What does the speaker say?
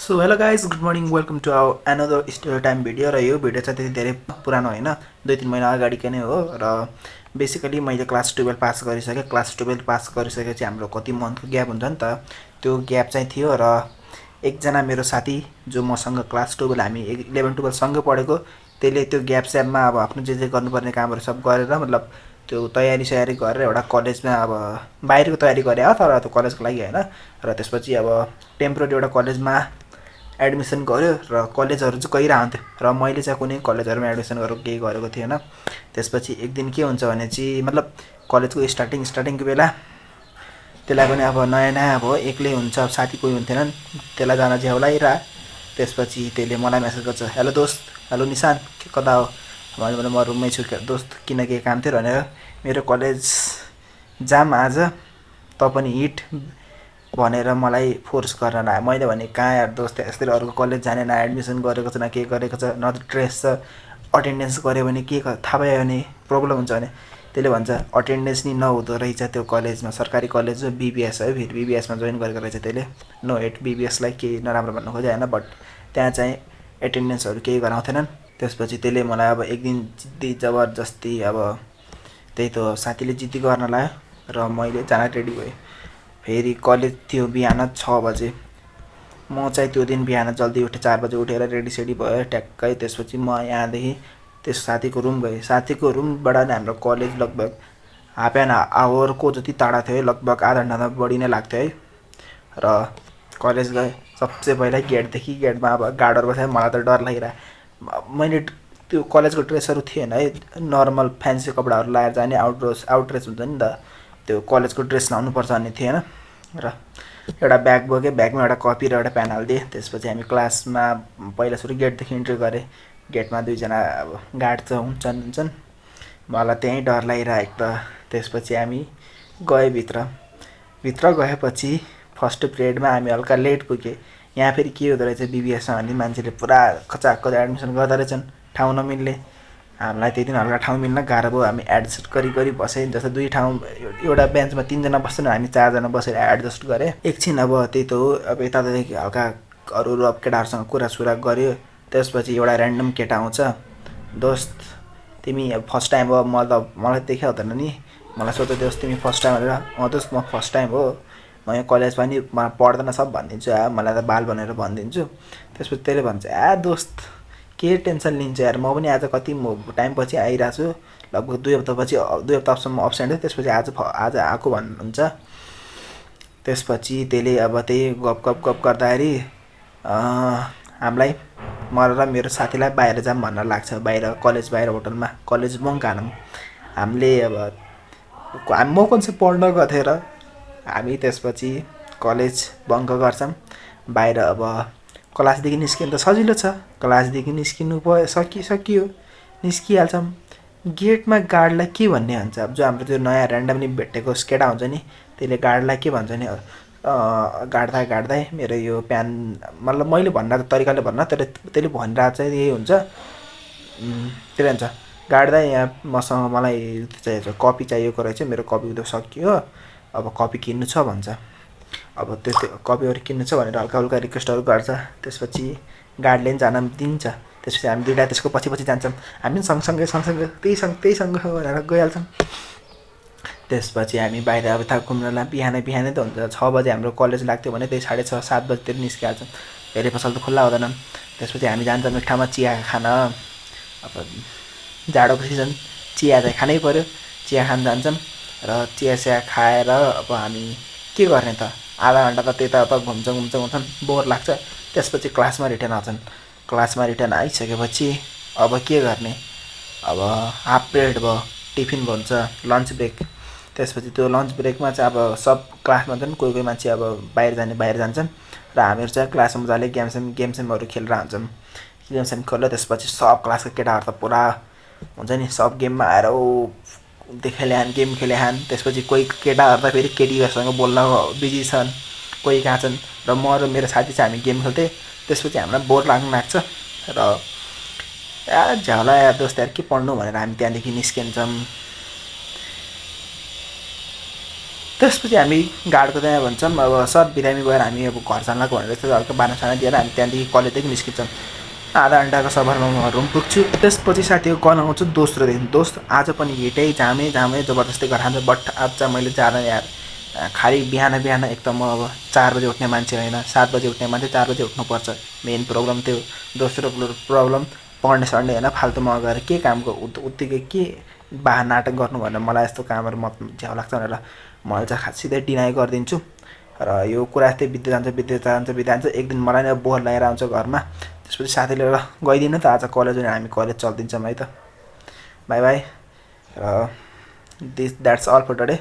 So hello guys good morning welcome to our another story time video र यो video चाहिँ त्यति धेरै पुरानो होइन 2-3 महिना अगाडिकै नै हो र बेसिकली मैले क्लास 12 पास गरिसकेँ। क्लास 12 पास गरिसकेपछि हाम्रो कति मन्थको ग्याप हुन्छ नि त, त्यो ग्याप चाहिँ थियो र एकजना मेरो साथी जो मसँग क्लास 12 हामी 11-12 सँगै पढेको, त्यसले त्यो ग्याप स्यापमा अब आफ्नो जे गर्नुपर्ने कामहरू सब गरेर मतलब त्यो तयारी सयारी गरेर एउटा कलेजमा अब बाहिरको तयारी गरे हो तर त्यो कलेजको लागि होइन। र त्यसपछि अब टेम्पोररी एउटा कलेजमा एडमिसन गर्यो र कलेजहरू चाहिँ गइरहन्थ्यो र मैले चाहिँ कुनै कलेजहरूमा एडमिसन गरेर केही गरेको थिएन। त्यसपछि एक दिन के हुन्छ भने चाहिँ मतलब कलेजको स्टार्टिङको बेला त्यसलाई पनि अब नयाँ नयाँ अब एक्लै हुन्छ, साथी कोही हुन्थेनन्, त्यसलाई जान झ्याउलाइरह। त्यसपछि त्यसले मलाई मेसेज गर्छ, हेलो दोस्त, हेलो निशान, के कता हो? मैले भने म रुममै छु दोस्त, किन के काम थियो भनेर। मेरो कलेज जाम आज, त पनि हिट भनेर मलाई फोर्स गर्न आयो। मैले भने कहाँ यार दोस्त, यसरी अरूको कलेज जाने, न एडमिसन गरेको छ न के गरेको छ, न ड्रेस छ, अटेन्डेन्स गऱ्यो भने के थाहा भयो भने प्रब्लम हुन्छ भने। त्यसले भन्छ अटेन्डेन्स नि नहुँदो रहेछ त्यो कलेजमा, सरकारी कलेज हो बिबिएस है, फेरि बिबिएसमा जोइन गरेको रहेछ त्यसले। नो हेट बिबिएसलाई केही नराम्रो भन्नु खोजे होइन, बट त्यहाँ चाहिँ एटेन्डेन्सहरू केही गराउँथेनन्। त्यसपछि त्यसले मलाई अब एक दिन जिद्दी जबरजस्ती अब त्यही त साथीले जिद्दी गर्न लाग्यो र मैले जान रेडी भएँ। फेरि कलेज थियो बिहान 6 बजे, म चाहिँ त्यो दिन बिहान जल्दी उठेँ, 4 बजे उठेर रेडी सेडी भयो ट्याक्कै। त्यसपछि म यहाँदेखि त्यस साथीको रुम गएँ। साथीको रुमबाट नै हाम्रो कलेज लगभग हाफ एन आवरको जति टाढा थियो, लगभग आधा घन्टा बढी नै लाग्थ्यो है। र कलेज गएँ, सबसे पहिला गेटदेखि गेटमा अब गार्डहरू बसेँ, मलाई त डर लागिरहेको। मैले त्यो कलेजको ड्रेसहरू थिएन है, नर्मल फ्यान्सी कपडाहरू लगाएर जाने, आउटड्रेस हुन्छ नि त, त्यो कलेजको ड्रेस लाउनुपर्छ भन्ने थिएन। र एउटा ब्याग बोकेँ, ब्यागमा एउटा कपी र एउटा पेन हालिदिएँ। त्यसपछि हामी क्लासमा पहिला सुरु गेटदेखि इन्ट्री गरेँ। गेटमा 2जना अब गार्ड त हुन्छन्, मलाई त्यहीँ डर लागिरहेको त। त्यसपछि हामी गएँ भित्र गएपछि फर्स्ट पिरियडमा हामी हल्का लेट पुगेँ। यहाँ फेरि के हुँदो रहेछ बिबिएसमा भने मान्छेले पुरा खचाखच एडमिसन गर्दो रहेछन्, ठाउँ नमिल्ने। हामीलाई त्यही दिन हल्का ठाउँ मिल्न गाह्रो भयो, हामी एडजस्ट गरी बसेँ। जस्तो 2 ठाउँ, एउटा बेन्चमा 3जना बस्छन्, हामी 4जना बसेर एडजस्ट गरेँ एकछिन। अब त्यही त हो, अब यतादेखि हल्का अरू अब केटाहरूसँग कुरासुरा गऱ्यो। त्यसपछि एउटा ऱ्यान्डम केटा आउँछ, दोस्त तिमी अब फर्स्ट टाइम हो? मलाई देखाइ हुँदैन नि, मलाई सोध्यो दोस्त तिमी फर्स्ट टाइम भनेर। दोस्त म फर्स्ट टाइम हो, म यहाँ कलेज पनि पढ्दैन सब भनिदिन्छु, मलाई त बाल भनेर भनिदिन्छु। त्यसपछि त्यसले भन्छ दोस्त के टेन्सन लिन्छ यार, म पनि आज कति टाइम पछि आइरहेको छु, लगभग 2 हप्तासम्म अब्सेन्ट थियो। त्यसपछि आज आएको भन्नुहुन्छ। त्यसपछि त्यसले अब त्यही गफ गर्दाखेरि हामीलाई, म र मेरो साथीलाई बाहिर जाऊँ भन्न लाग्छ, बाहिर कलेज बाहिर होटलमा, कलेज बङ्क हानौँ। हामीले अब म कुन चाहिँ पढ्न गएको थिएँ र हामी त्यसपछि कलेज बङ्क गर्छौँ। बाहिर अब क्लासदेखि निस्किनु त सजिलो छ, क्लासदेखि निस्किनु भयो, सकियो, निस्किहाल्छौँ। गेटमा गार्डलाई के भन्ने हुन्छ, अब जो हाम्रो त्यो नयाँ ऱ्यान्डमली भेटेको केटा हुन्छ नि, त्यसले गार्डलाई के भन्छ नि, गाड्दै मेरो यो प्यान, मतलब मैले भन्न तरिकाले भन्न, त्यसले भनिरहेको चाहिँ यही हुन्छ। त्यसले भन्छ गाड्दै यहाँ मलाई चाहिएको कपी चाहिएको रहेछ, मेरो कपी त सकियो, अब कपी किन्नु छ भन्छ। अब त्यो कपीहरू किन्नु छ भनेर हल्का रिक्वेस्टहरू गर्छ। त्यसपछि गार्डले पनि जान दिन्छ। त्यसपछि हामी 2जना त्यसको पछि जान्छौँ, हामी सँगसँगै त्यहीसँग भनेर गइहाल्छौँ। त्यसपछि हामी बाहिर अब यता घुम्नलाई बिहानै त हुन्छ, 6 बजे हाम्रो कलेज लाग्थ्यो भने त्यही 6:30-7 बजीतिर निस्किहाल्छौँ, धेरै पसल त खुल्ला हुँदैनन्। त्यसपछि हामी जान्छौँ एक ठाउँमा चिया खान। अब जाडोको सिजन, चिया चाहिँ खानै पऱ्यो, चिया खान जान्छौँ। र चिया खाएर अब हामी के गर्ने त, आधा घन्टा त त्यता घुम्छौँ, बोर लाग्छ। त्यसपछि क्लासमा रिटर्न आउँछन्। क्लासमा रिटर्न आइसकेपछि अब के गर्ने, अब हाफ पिरियड भयो, टिफिन भन्छ, लन्च ब्रेक। त्यसपछि त्यो लन्च ब्रेकमा चाहिँ अब सब क्लासमा चाहिँ कोही मान्छे अब बाहिर जान्छन् र हामीहरू चाहिँ क्लासमा मजाले गेमसेमहरू खेलेर हुन्छौँ। गेमसेम खेल्यो, त्यसपछि सब क्लासको केटाहरू त पुरा हुन्छ नि, सब गेममा आएर गेम खेले हान। त्यसपछि कोही केटाहरू त फेरि केटीहरूसँग बोल्न बिजी छन्, कोही कहाँ छन्, र म र मेरो साथी चाहिँ हामी गेम खेल्थेँ। त्यसपछि हामीलाई बोर लाग्न लाग्छ र झ्याउला यार दोस्त यार के पढ्नु भनेर हामी त्यहाँदेखि निस्किन्छौँ। त्यसपछि हामी गाडको त्यहाँ भन्छौँ अब सर बिरामी भएर हामी अब घर जानलाको भनेर यस्तो हल्का बानासाना दिएर हामी त्यहाँदेखि कलेजदेखि निस्किन्छौँ। आधा घन्टाको सफरमा म रुम पुग्छु। त्यसपछि साथीको कल आउँछ दोस्रो दिन, दोस्त आज पनि हिटै झामै जबरजस्ती गरान्छ। बट आज मैले जाँदैन यार, खालि बिहान बिहान एक त म अब 4 बजे उठ्ने मान्छे होइन, 7 बजे उठ्ने मान्छे, 4 बजे उठ्नुपर्छ। मेन प्रब्लम त्यो। दोस्रो प्रब्लम पढ्ने सढ्ने होइन, फाल्तुमा गएर के कामको उत्तिकै के नाटक गर्नु भनेर मलाई यस्तो कामहरू झ्याउ लाग्छ भनेर मैले चाहिँ सिधै डिनाइ गरिदिन्छु। र यो कुरा यस्तै बित्दै जान्छ। एक दिन मलाई नै बोर लागेर आउँछ घरमा। त्यसपछि साथीले ल गइदिनु त आज कलेज, हामी कलेज चल्दिन्छौँ है त, बाई बाई। र द्याट्स अल फर टुडे।